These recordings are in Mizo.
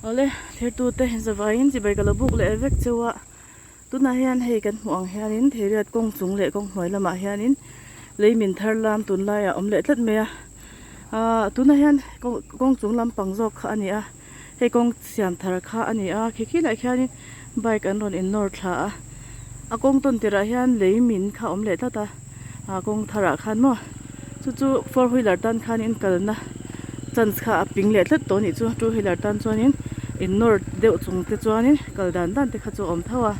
Awle thirtute zavaiin chibai ka lo buk leh vek cheu a tunah hian hei kan hmuh ang hianin theiriat kawng chung leh kawng hnuai lamah hianin lei min thar lam tunlaiah a awm leh tlat mai a ahh tunah hian kawng chung lampang zawk kha a ni a hei kawng siam thar kha a ni a khi khi lai khianin bike an rawn innawr thla a a kawng tawn tirah hian lei min kha a awm leh tlat a ah kawng tharah khan maw chu chu four wheeler tan khanin kalna chance kha a ping leh tlat tawh a nih chu two wheeler tan chuanin innawr deuh chung te chuanin kal dan dan te kha chu a awm tho a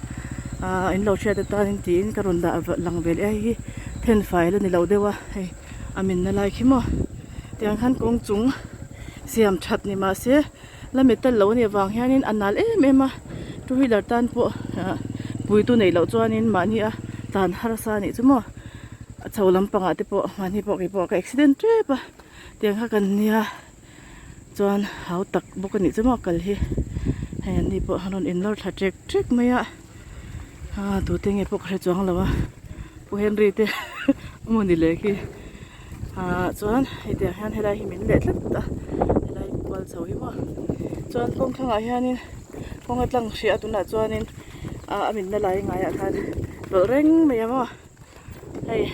ah in lo hriat atanin tiin ka rawn dah lang ve leh a hei hi thenfai la ni lo deuh a hei a minna lai khi maw tiang khan kawng chung siam that ni mahse la metal lo anih avang hianin a nal em em a two wheeler tan pawh ah puitu neih loh chuanin mahni a tlan harsa anih chu maw a chho lampangah te pawh mahni pawh keipawh ka accident tep a tiang kha kan nia chuan hau tak bawk anih chu maw kal hi hei an ni pawh an rawn innawr thla ṭek ṭek mai a ah tute nge pawh ka hre chuang lo a pu Henry te mawni leh khi. Ah chuan hei tiang hian helai hi min leh tlat a helai kual chho hi maw chuan kawng thlangah hianin kawng a tlang hrih a tunah chuanin ah a minna lai ngaiah khan tawlh reng mai a maw hei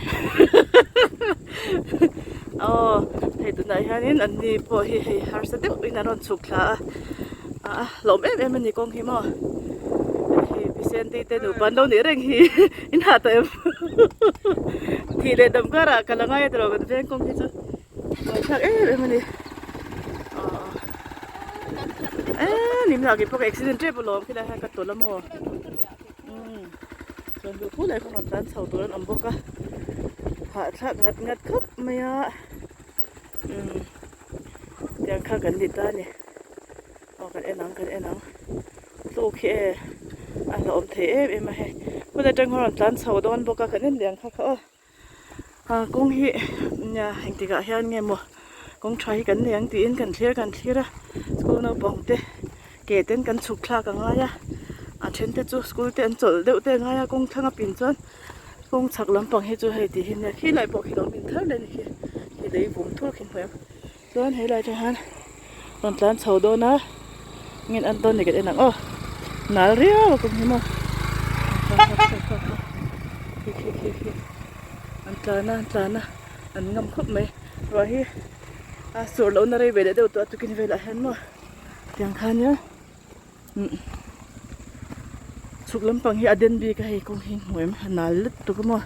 aw hei tunah hianin an ni pawh hi hei harsa deuhin an rawn chhuk thla a ah a hlawm em em a ni kawng hi maw hei Vicente te nupa an lo nih reng hi. In hah tawh em? Thih leh dam karah ka la ngai a tiraw kan veng kawng hi chu buaithlak em em a ni. Eee nim lah keipawh ka accident tep alawm khilai hian ka tawlh a maw. Umm chuan duh thu leh kawng rawn tlan chho tur an awm bawk a. Hahthlak ngat ngat khawp mai a. Umm tiang kha kan ni ta a ni. Aw kan en ang kan en ang tluk hi e a hlauhawm thei em em a hei hun atang hian a rawn tlan chho dawn bawk a kan en leh ang kha kha aw ah kawng hi nia engtik ah hian nge maw kawng tha hi kan nei ang tiin kan thlir kan thlir a school naupang te ke ten kan chhuk thlak a ngai a a then te chu school te an chawlh deuh te a ngai a kawng thlang a pin chuan kawng chhak lampang hi chu hei ti hi nia khilai pawh khi lo min thar leh a ni khi khi lei vum thur khi hmuh em. Chuan helai atang hian rawn tlan chho dawn a ngin an tawn ni kan en ang aw nal riau a kawng hi maw khi khi khi khi an tlan a an tlan a an ngam khawp mai ruah hi a sur lohna rei ve leh deuh tawh a tukin velah hian maw tiang kha nia. Chhuk lampang hi a den bik a hei kawng hi hmu em a nal lutuk a maw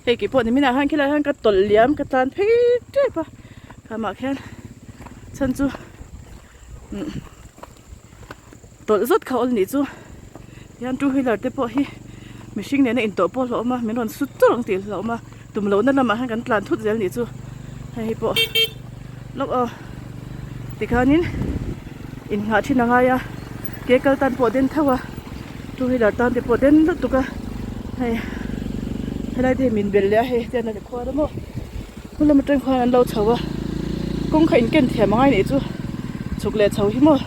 hei kei pawh nimin ah khan khilai hian ka tawlh liam ka tlan phei tep a khamah khian chhan chu umm tawlh zawt kha awl nih chu tihian two wheeler te pawh hi mihring nena intawh pawh hlauhawm a min rawn sut chawrh ang tih hlauhawm a tum lohna lamah hian kan tlan thut zel nih chu hei hi pawh lawk aw tikhanin innghah thin a ngai a ke kal tan pawh den tho a two wheeler tan te pawh den lutuk a hei helai te hi min belh leh a hei hetiang a khuar a maw khu lam atang khuan an lo chho a kawng kha in ken thiam a ngai nih chu chhuk leh chho hi maw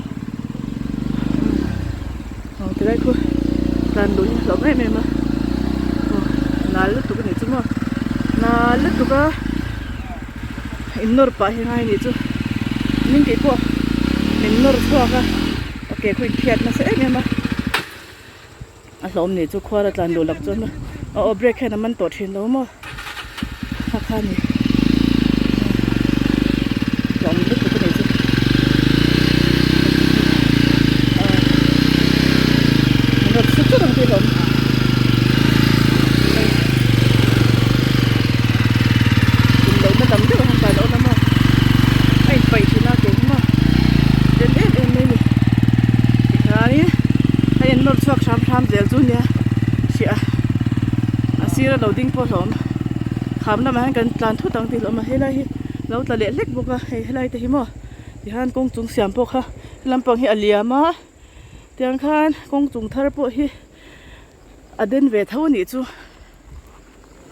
aw tilai khu tlan duh hi a hlauh em em a aw nal lutuk a nih chu maw nal lutuk a in nawr pah hi a ngai a nih chu min tih pawh min nawr chhuak a a ke khu in phiat nasa em em a a hlawm nih chu khuar a tlan luh lak chuan aw aw brake hian a man tawh thin lo maw kha kha a ni hlawm lutuk a nih chu min rawn su chut ang tih hlawm. Tumlohna tam deuh han tan awm a maw a inpaih thin a kei hi maw den em em mai a ni tikhanin a en nawr chhuak hram hram zel chu nia hria a sira lo ding pawh hlawm kham lamah hian kan tlan thut ang tih hlawm a helai hi lo tla leh hlek bawk a hei helai te hi maw tihian kawng chung siam pawh kha lampang hi a liam a tiang khan kawng chung thar pawh hi a den ve tho a nih chu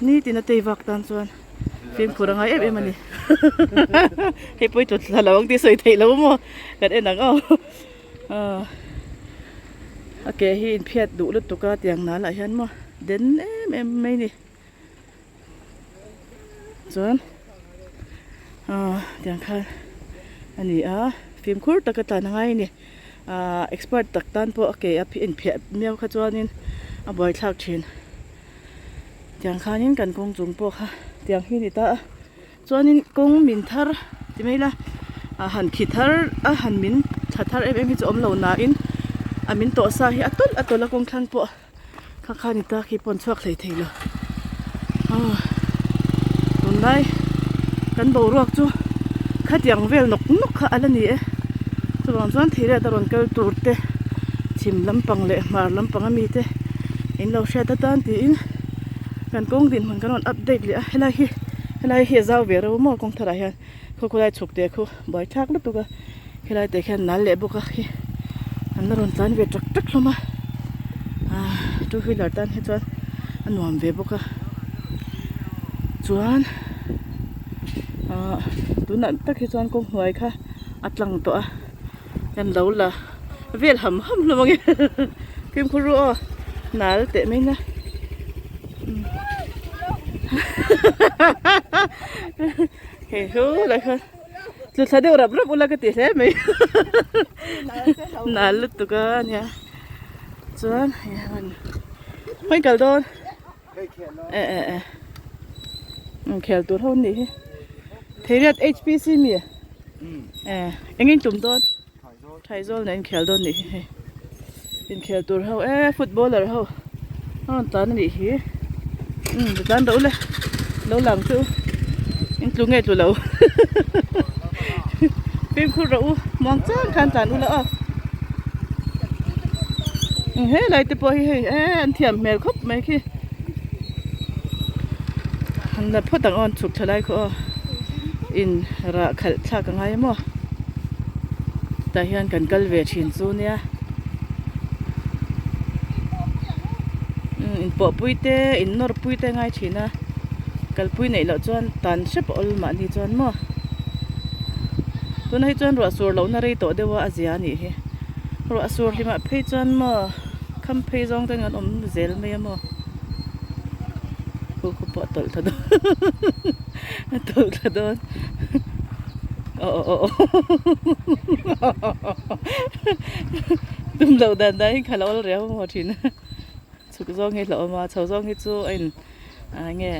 nitin a tei vak tan chuan fimkhur a ngai em em a ni hei pawi tawt thla lo ang tih sawi theih lo maw kan en ang aw ah a ke hi inphiat duh lutuk a tiang nal ah hian maw den em em mai a ni chuan ah tiang khan a ni a fimkhur taka tlan a ngai a ni. Ahh expert tak tan pawh a ke a inphiah miau kha chuanin a buaithlak thin. Tiang khanin kan kawng chung pawh kha tiang hi a ni ta a. Chuanin kawng min thar ti mai ila ah han khi thar a han min thla thar em em hi chu awm lo nain a min tawh sa hi a tawlh a tawlh a kawng thlang pawh kha kha ni ta khi pawn chhuak hlei thei lo aw tunlai kan boruak chu khatiang vel nawk nawk kha a la ni e chuvang chuan theilet a rawn kal tur te chhim lampang leh hmar lampang ami te in lo hriat atan tiin. Kan kawng dinhmun kan rawn update leh a helai hi helai hi a zau ve reuh maw kawng tharah hian khaw khawlai chhuk teh khu buai thlak lutuk a helai teh khian nal leh bawk a khi an la rawn tlan ve tak tak hlawm a ah two wheeler tan hi chuan a nuam ve bawk a chuan ah tunah tak hi chuan kawng hnuai kha a tlang tawh a. Kan lo la vel ham ham hlawm ang e fimkhur ru aw nal teh mai na hei hu lai khan tlu thla deuh rap rap ula ka ti hle mai nal lutuk a nia chuan hei han hawi kal dawn e e e khel tur ho an nih hi Theiriat HPC mi Eh, eng in tum dawn? Thaizawl nen inkhel dawn nih hi hei. Inkhel tur ho eh footballer ho a rawn tlan a nih hi. Umm ti tlan ro le lo lang chu in tlu nge tlu lo. Fimkhur rawh u muang chang khan tlan ula aw. Helai te pawh hi hei eh an thiam hmel khawp mai khi. Han la phawt ang aw an chhuk thla lai khaw aw. In rah khalh thlak a ngai maw tah hian kan kal ve thin chu nia umm in pawh pui te in nawr pui te a ngai thin a kalpui neih loh chuan tan hrep a awl mahni chuan maw tunah hi chuan ruah sur lohna rei tawh deuh a a zia a nih hi ruah sur hlimah phei chuan maw kham phei zawng te an awm zel mai a maw khu khu pawh a tawlh thla dawn. A tawlh thla dawn aw aw aw tum loh dan dan hi kha lo awl riau maw thin a chhuk zawng hi hlauhawm a chho zawng hi chu a in ah nge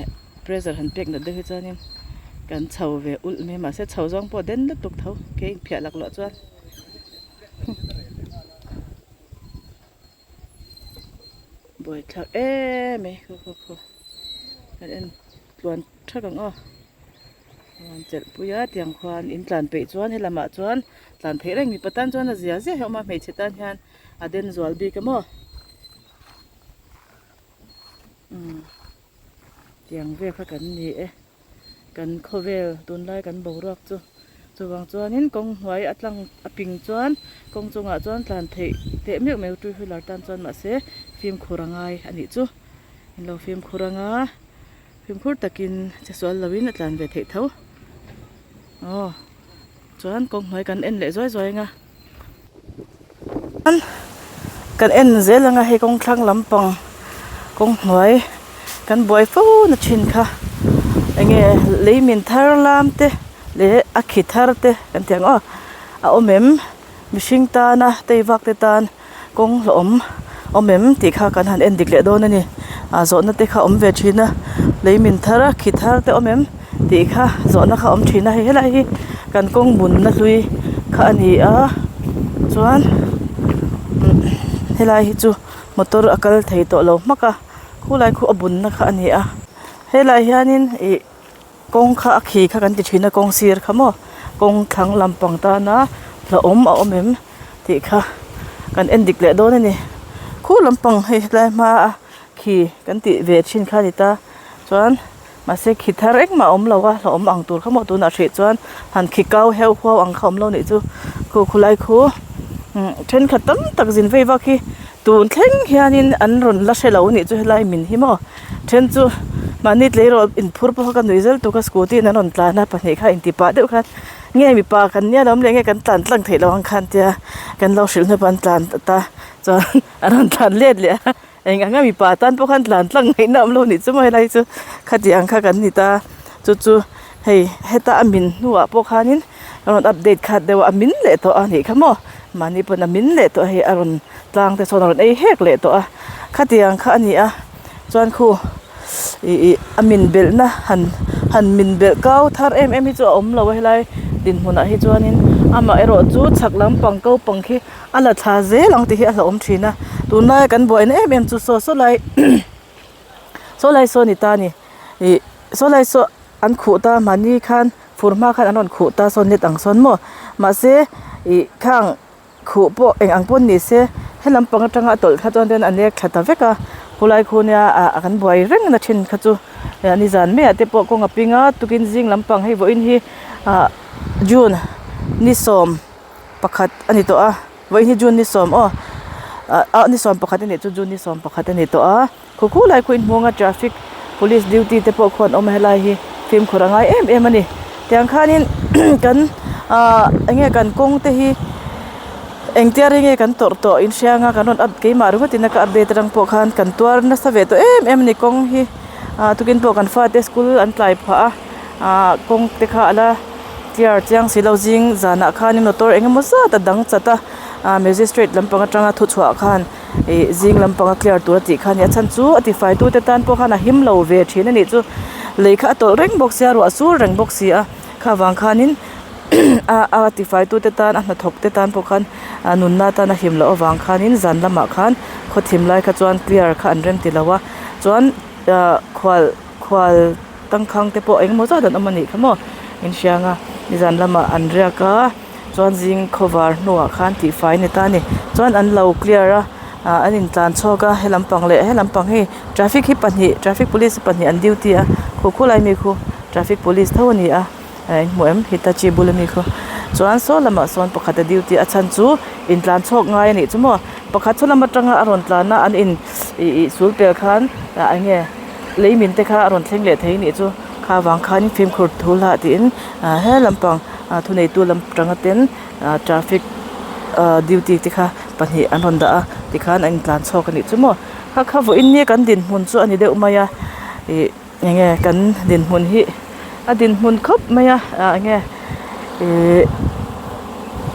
pressure han pek nat deuh hi chuanin kan chho ve ulh mai mahse chho zawng pawh den lutuk tho ke inphiah laklawh chuan. Buaithlak em mai khaw khaw khaw kan en tluan thak ang aw rawn chelh pui a tiang khuan in tlan peih chuan he lamah chuan tlan theih reng mipa tan chuan a zia zia hi a awm a hmeichhe tan hian a den zual bik a maw umm tiang vel kha kan ni e kan khawvel tunlai kan boruak chu. Chuvang chuanin kawng hnuai a tlang a ping chuan kawng chungah chuan tlan theih teh meuh meuh two wheeler tan chuan mahse fimkhur a ngai a nih chu. In lo fimkhur anga fimkhur takin che sual loin a tlan ve theih tho. Aw chuan kawng hnuai kan en leh zuai zuai anga kan en zel anga hei kawng thlang lampang kawng hnuai kan buai fo na thin kha enge lei min thar lam te leh a khi thar te kan tih ang aw a awm em mihring tana tei vak te tan kawng hlawhawm awm em tih kha kan han en dik leh dawn a ni ah zawhna te kha awm ve thin a lei min thar a khi thar te awm em tih kha zawhna kha awm thin a hei helai hi kan kawng bunna hlui kha a ni a chuan helai hi chu motor a kal thei tawh lo hmak a khulai khu a bunna kha a ni a helai hianin ih kawng kha a khi kha kan ti thin a kawng sir kha maw kawng thlang lampang tana hlauhawm a awm em tih kha kan en dik leh dawn a ni khu lampang hei helai hma a khi kan tih ve thin kha a ni ta chuan. Mahse khi thar engmah a awm lo a hlauhawm ang tur kha maw tunah hrih chuan han khi kau heuh huau ang kha awm lo nih chu khu khulai khu thenkhat tam tak zin vei vak hi tun thleng hianin an rawn la hre lo nih chu helai min hi maw then chu mahni tleirawl inphur pawh kha ka nuih zel tuk a scooty in an rawn tlan a pahnih kha inti pah deuh khan nge mipa kan nia lo awm leh nge kan tlan tlang theih loh ang khan tia kan lo hrilh hnuai pawh an tlan ta chuan an rawn tlan let leh a. Eng anga mipa tan pawh khan tlan tlang ngaihna awm lo nih chu maw helai chu khati ang kha kan ni ta chu chu hei heta a min hnuah pawh khanin a rawn update khat deuh a a min leh tawh a nih kha maw. Mahni pawn a min leh tawh a hei a rawn tlang te sawn a rawn ei hek leh tawh a khatiang kha a ni a chuan khu ih ih a min belhna han han min belh kau thar em em hi chu a awm lo a helai dinhmunah hi chuanin amaherawh chu chhak lampang ko pang khi a la thla zel ang tih hi a hlauhawm thin a tunlaia kan buaina em em chu saw saw lai saw lai saw a ni ta a ni ih saw lai saw an khuh ta mahni khan fur hma khan an rawn khuh ta sawn net ang sawn maw mahse ih khang khuh pawh eng ang pawh ni se he lampang atanga a tawlh kha chuan ten a nek thla ta vek a khulai khu nia ah kan buai reng na thin kha chu nizan maiah te pawh kawng a ping a tukin zing lampang hei vawiin hi ah june ni sawm pakhat a ni tawh a vawiin hi june ni sawm aw ah ni sawm pakhat a nih chu june ni sawm pakhat a ni tawh a. Khaw khu lai khaw inhmuang a traffic police duty te pawh khuan awm a helai hi fimkhur a ngai em em a ni tiang khanin kan ahh eng nge kan kawng te hi engtia rei nge kan tawrh tawh inhriang a kan rawn up keimah ringawt in a ka update atang pawh khan kan tuar nasa ve tawh em em a ni kawng hi ah tukin pawh kan fate school an tlai phah a ah kawng te kha a la clear chiang si lo zing zanah khanin motor eng emaw zat a dang chat a ah magistrate lampang atanga thuchhuah khan. Ih zing lampanga clear tur a tih kha a ni a chhan chu a tifai tu te tan pawh khan a him lo ve thin a nih chu lei kha a tawlh reng bawk sia ruah a sur reng bawk si a kha vang khanin a a tifai tu te tan a hnathawk te tan pawh khan a nunna tan a him loh avang khanin zan lamah khan khaw thim lai kha chuan clear kha an rem ti lo a chuan ah khual khual tangkhang te pawh engemaw zat an awm a nih kha maw inhriang a nizan lamah an riak a. Chuan zing khawvar hnuah khan tihfai a ni ta a ni chuan an lo clear a ah an intlan chhuak a he lampang leh he lampang hei traffic hi pahnih traffic police hi pahnih an duty a khu khulai mi khu traffic police tho a ni a eh in hmu em hitachi bula mi khu chuan saw lamah sawn pakhat a duty a chhan chu intlan chhuak ngai a nih chu maw pakhat saw lam atanga a rawn tlan a an in ih ih sul pel khan ah eng nge lei min te kha a rawn thleng leh thei a nih chu kha vang khan fimkhur thu hlah tiin ah he lampang. Ah thuneitu lam tanga ten ah traffic ah duty te kha pahnih an rawn dah a tikhan an intlan chhuak a nih chu maw kha kha vawiin nia kan dinhmun chu a ni deuh mai a ih eng nge kan dinhmun hi a dinhmun khawp mai a ah eng nge ihh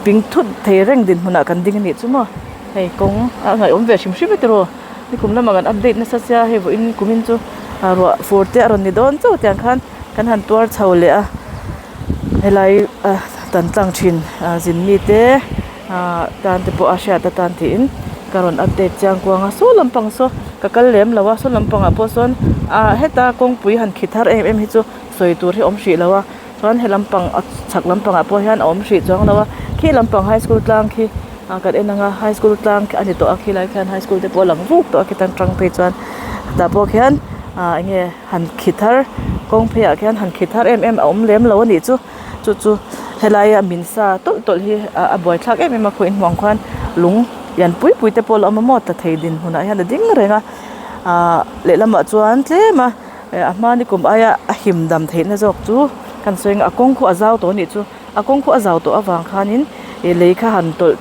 ping thut thei reng dinhmunah kan ding a nih chu maw hei kawng a ngaihawm ve hrim hrim e tiraw nikum lamah kan update nasa sia hei vawiin kumin chu ah ruah fur te a rawn ni dawn chauh tiang khan kan han tuar chho leh a. Helai ah tan tlang thin ah zin mite ah tan te pawh a hriat atan tiin ka rawn update chiang kuang a saw lampang saw ka kal lem lo a saw lampangah pawh sawn ah heta kawngpui han khi thar em em hi chu sawi tur hi a awm hrih lo a chuan he lampang a chhak lampangah pawh hian a awm hrih chuang lo a khi lampang high school tlang khi ah kan en ang a high school tlang a ni tawh a khilai khian high school te pawh a lang vuk tawh a khitan tang phei chuan tah pawh khian ah eng nge. Han khi thar kawng pheiah khian han khi thar em em a awm lem lo a nih chu chu chu helaia min sa tawlh tawlh hi ah a buaithlak em em a khaw inhmuh ang khuan lung lian pui pui te pawh a la awm a maw ta thei dinhmunah hian a ding reng a ahh lehlamah chuan tlem a a hma ni kum aia a him dam theihna zawk chu kan sawi ang a kawng khu a zau tawh a nih chu a kawng khu a zau tawh avang khanin ih lei kha han tawlh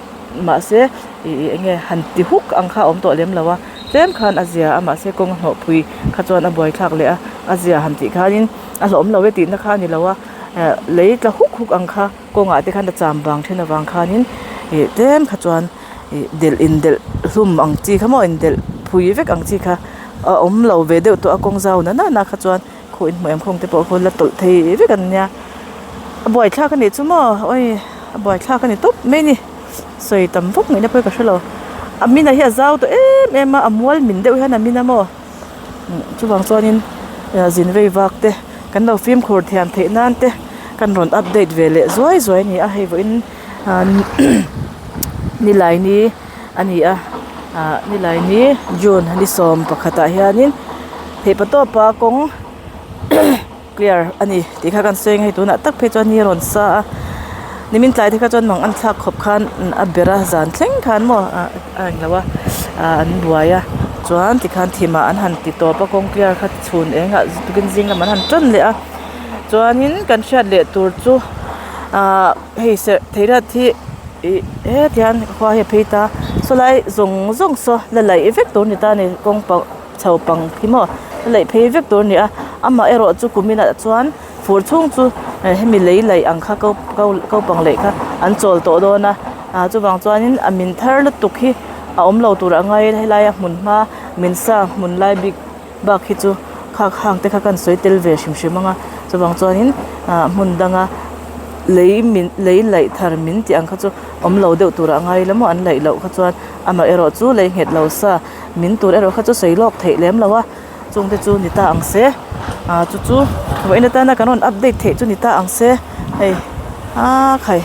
mahse ih eng nge han ti huk ang kha a awm tawh lem lo a. Tlem khan a zia a mahse kawng a hnawh phui kha chuan a buai thlak leh a a zia han tih khanin a hlawhawm lo e tihna kha a ni lo a eh lei tla huk huk ang kha kawngah te khan a cham vang then avang khanin ih tlem kha chuan ih delh in delh hlum ang chi kha maw in delh phui vek ang chi kha a awm lo ve deuh tawh a kawng zau na na kha chuan khaw inhmuh em khawng te pawh khaw la tawlh thei vek an nia a buai thlak a nih chu maw awi a buai thlak a ni tawp mai a ni. Sawi tam vak ngaihna pawh hi ka hrelo a min ah hi a zau tawh em em a a mual min deuh hian a min a maw chuvang chuanin zin vei vak te kan lo fimkhur thiam theih nan te kan rawn update ve leh zuai zuai a ni a hei vawiin nilai ni a ni a ah nilai ni june ni sawm pakhatah hianin theihpatawpa kawng clear a ni tih kha kan sawi ang hei tunah tak phei chuan ni a rawn sa a nimin tlai te kha chuan mang an thlak khawp khan a ber a zan thleng khan maw ah a englo a ah an buai a chuan tikhan thim ah an han ti tawp a kawng clear kha chhun eng ah tukin zing lam an han tan leh a chuanin kan hriat leh tur chu ah hei serh theirat hi ih heti hian khua hi a phei ta sawlai zawng zawng saw la laih vek tur a ni ta a ni kawng pang. Chho pang khi maw a laih phei vek tur a ni a amaherawh chu kum inah chuan fur chhung chu hemi lei laih ang kha ko ko ko pang laih kha an chawl tawh dawn a. Ah chuvang chuanin a min thar lutuk hi a awm lo turah a ngai a helaia hmun hma min sa hmun lai bik bak hi chu khak hang te kha kan sawi tel ve hrim hrim ang a chuvang chuanin ah hmun danga lei min lei laih thar min tih ang kha chu awm lo deuh turah a ngai ila maw an laih loh kha chuan amaherawh chu lei nghet lo sa min tur erawh kha chu sawi lawk theih lem lo a chung te chu ni ta ang se ah chu chu vawiin atana kan rawn update theih chu ni ta ang se hei aa khai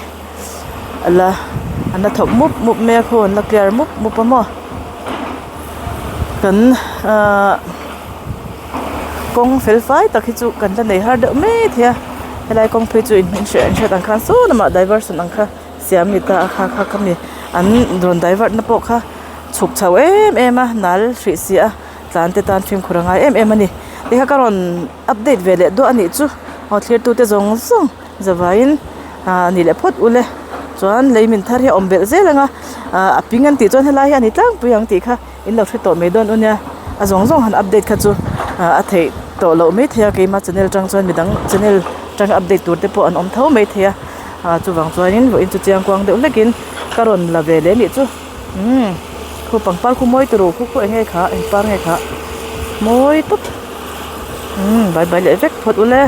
la an la thawk mup mup mai a khaw an la clear mup mup a maw kan ahh kawng fel fai tak hi chu kan la nei har deuh mai thei a helai kawng phei chu in hriat ang khan saw lamah diversion ang kha siam ni ta a kha kha kha mi an rawn divert na pawh kha chhuk chho em em a nal hrih si a tlan te tan fimkhur a ngai em em a ni tikha ka rawn update ve leh duah a nih chu aw thlir tute zawng zawng zavaiin ah ni leh phawt ule chuan lei min thar hi a awm belh zel ang a ah a ping an tih chuan helai hi a ni tlangpui ang tih kha in lo hre tawh mai dawn u nia a zawng zawng han update kha chu ah a theih tawh loh maithei a keima channel tang chuan midang channel tang update tur te pawh an awm tho maithei a ah chuvang chuanin vawiin chu chiang kuang deuh hlekin ka rawn la ve leh anih chu umm khu pangpar khu mawi turu khu khu eng nge kha eng par nge kha mawi tawp umm bai bai leh vek phawt ule.